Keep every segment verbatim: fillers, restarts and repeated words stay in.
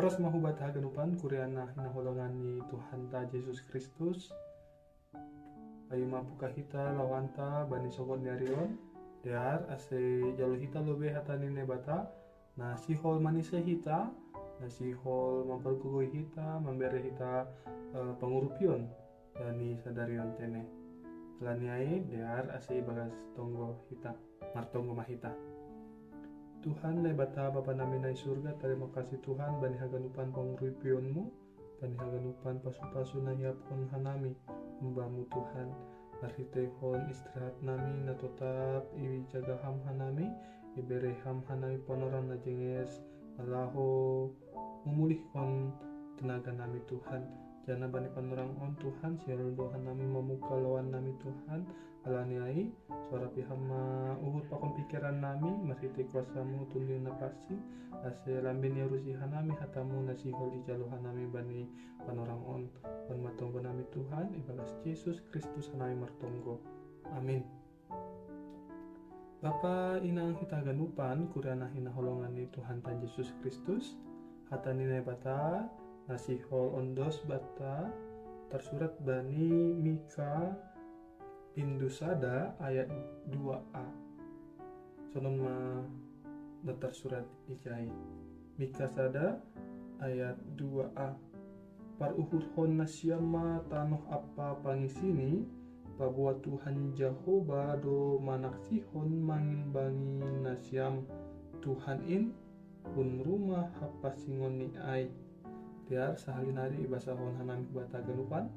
Pas mahubat haganupan kuriana hinaholongan ni Tuhan ta Jesus Kristus. Ayu mapuka hita lawanta bani sogot ni arion. Dear ase jalo hita lobe hata ni Naibata, na sihol manise hita, na sihol mampargogoi hita, mambere hita eh, pangurupion dani sadarion tene. Laniai dear ase ibagas tonggo hita, martonggo mahita. Tuhan Naibata Bapa nami nai surga, terima kasih Tuhan bani haganupan pangurupionmu, bani haganupan pasu-pasu na iapkon hanami umbamu Tuhan. Marhitehon istirahat nami na totap ijaga ham hanami, ibere ham hanami panorang na jenges, na laho memulihkon tenaga nami Tuhan. Jana bani panorang on Tuhan, sihol do hanami mamuka lawan nami Tuhan. Alaniai, soara pihama uhur pakon pikiran nami, marhite kuasamu tunding na parsing, ase lambe ni arusi hanami hatamu na sihol ijalo hanami bani panorang on. On matonggo nami Tuhan, ibagas Jesus Kristus hanami martonggo. Amin. Bapa inang hita haganupan kuriana hinaholongan ni Tuhan ta Jesus Kristus, hata ni Naibata na sihol ondos bata tarsurat bani Mika bindu sada ayat dua a. Sonon ma na tarsurat ijai. Mika sada ayat dua a. Paruhurhon nasiam ma tanoh ampa pangisini, paboa Tuhan Jahoba do manaksihon mangimbangi nasiam. Tuhan in hun rumah hapasingon ni ai. Dear sahali nari ibasahon hanami hubata ganupan.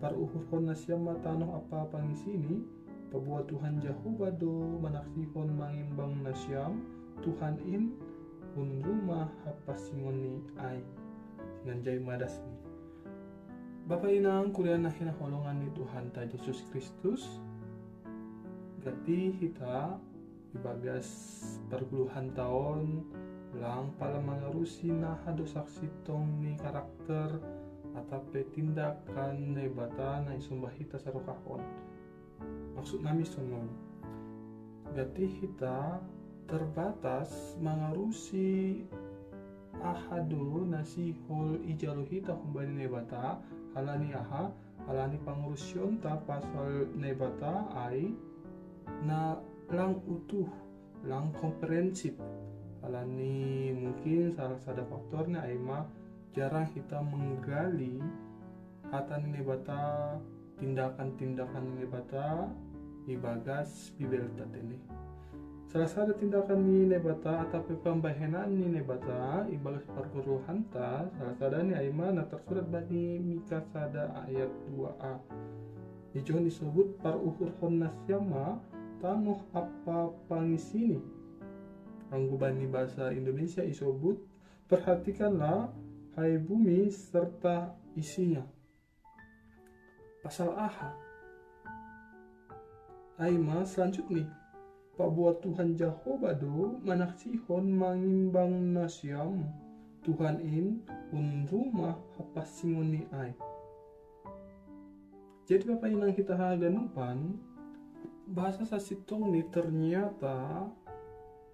Paruhurhon nasiam ma tanoh ampa pangisini, paboa Tuhan Jahoba do manaksihon mangimbang nasiam. Tuhan in hun rumah hapasingon ni ai. Singanjai madas ni. Bapa inang kuriana hinaholongan ni Tuhan ta Jesus Kristus, gati hita ibagas parguluhan taon lang pala mangarusi na hado saksi tong ni karakter atape tindakan Naibata na isomba hita sarokahon. Maksud nami sonon, gati hita terbatas mangarusi aha do na sihol ijalo hita humbani Naibata. Halani aha? Halani pangarusionta pasal Naibata ai na lang utuh, lang komprehensif. Halani mungkin salah sada faktorna ai ma jarang hita menggali hata ni Naibata, tindakan-tindakan ni Naibata ibagas Bibelta tene. Salah sada tindakan ni Naibata atape pambahenan ni Naibata ibagas parguluhanta, salah sadani ai ma na tarsurat bani Mika sada ayat dua a. Di John isobut, paruhurhon nasiam ma tanoh ampa pangisini. Anggo bani bahasa Indonesia isobut, perhatikanlah hai bumi serta isinya. Pasal aha? Ai ma selanjutni, paboa Tuhan Jahoba do manaksihon mangimbang nasiam. Tuhan in hun rumah hapasingon ni ai. Jadi Bapa inang hita haganupan, bahasa sasintongni ternyata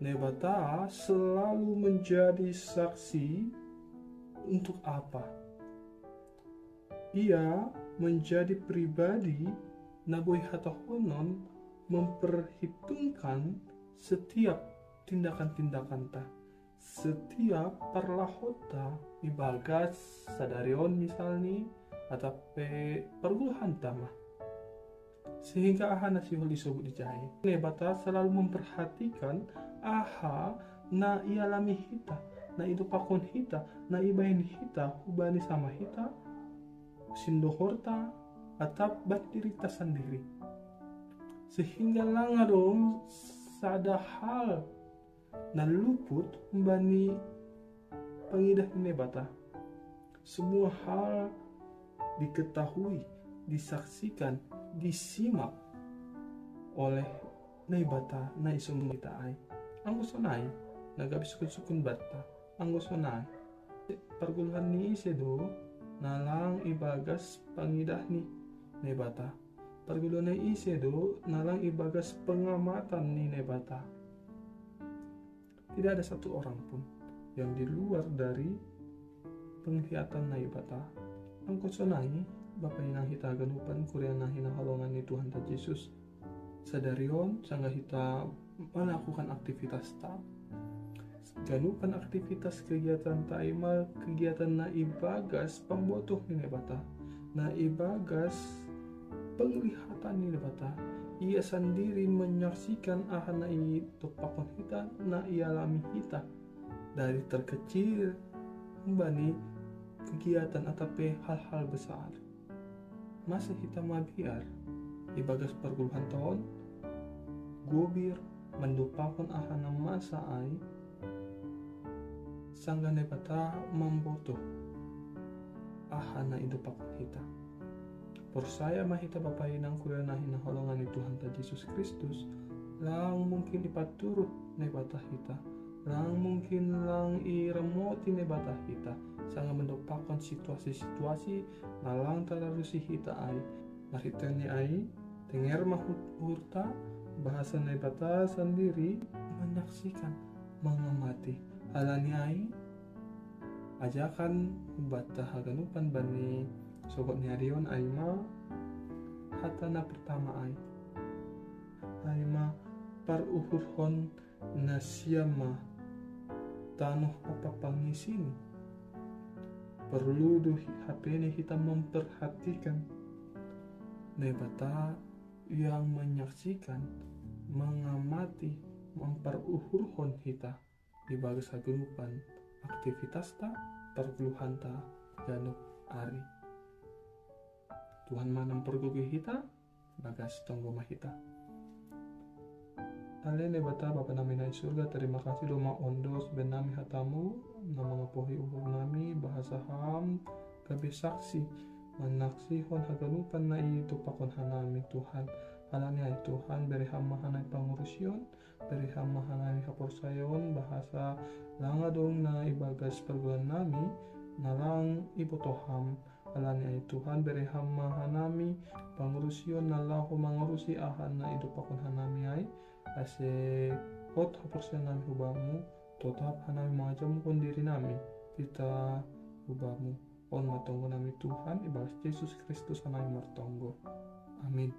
Naibata selalu menjadi saksi. Untuk apa? Ia menjadi pribadi na boi hatahonon memperhitungkan setiap tindakan-tindakanta, setiap parlahonta ibagas sadari on misalni, atape parguluhanta ma. Sehingga aha na sihol isobut ijai? Naibata selalu memperhatikan aha na ialami hita, na idopakon hita, na ibahen hita hubani sama hita, sindohorta, atap bani dirita sandiri. Sehingga lang adong sada hal na luput humbani pangidah ni Naibata. Semua hal diketahui, disaksikan, disimak oleh Naibata na isomba hita ai. Anggo sonai, na gabe sukun-sukun banta. Anggo sonai, parguluhan ni ise do na lang ibagas pangidah ni Naibata? Parguluhan ni ise do na lang ibagas pengamatan ni Naibata? Tidak ada satu orang pun yang di luar dari penglihatan Naibata. Angkosonai, Bapa inang hita haganupan, kuria na hinaholongan ni Tuhanta Jesus. Sadari on, sangga hita melakukan aktivitasta, ganupan aktivitas kegiatanta ima kegiatan na ibagas pambotoh ni Naibata, na ibagas penglihatan ni Naibata. Ia sandiri menyaksikan aha na idopakon hita, na ialami hita, dari terkecil humbani kegiatan atau pe hal-hal besar. Masa hita mabiar ibagas pargoluhanta on, gobir mandopakon aha na masa ai, sangga Naibata mambotoh aha na idopakon hita. Porsaya ma hita Bapa inang kuria na hinaholongan ni Tuhanta Jesus Kristus, lang mungkin ipaturut Naibata hita, lang mungkin lang iramoti Naibata hita, sangga mandopakon situasi-situasi na lang tararusi hita ai. Marhiteni ai, tenger ma uhurta, bahasa Naibata sandiri menyaksikan, mengamati. Alani ai, ajakan hubanta haganupan bani sogot ni ari on ai ma hata na pertama ai. Ai ma paruhurhon na sian ma tanoh ampa pangisini. Perlu do hape ni hita memperhatikan Naibata yang menyaksikan, mengamati, mamparuhurhon hita ibagas haganupan aktivitasta, pargoluhanta ganup ari. Tuhan ma na mampargogoi hita, bagas tonggo ma hita. Ale Naibata Bapa nami na i surga, terima kasih do ma ondos bahen nami hatamu na mangapohi uhur nami, bahasa Ham gabe saksi manaksihon haganupan na idopakon hanami Tuhan. Alani ai Tuhan, bere Ham ma hanami pangurusion, bere Ham ma hanami haporsayaon, bahasa lang adong na ibagas pargoluhan nami na lang ibotoh Ham. Alani ai Tuhan, bere Ham ma hanami pangurusion na laho mangurusi aha na idopakon hanami ai, ase hot haporsayaon nami hu Bamu, totap hanami mangajamuhon diri nami, pitah hu Bamu. On ma tonggo nami Tuhan, ibagas Jesus Kristus hanami martonggo. Amin.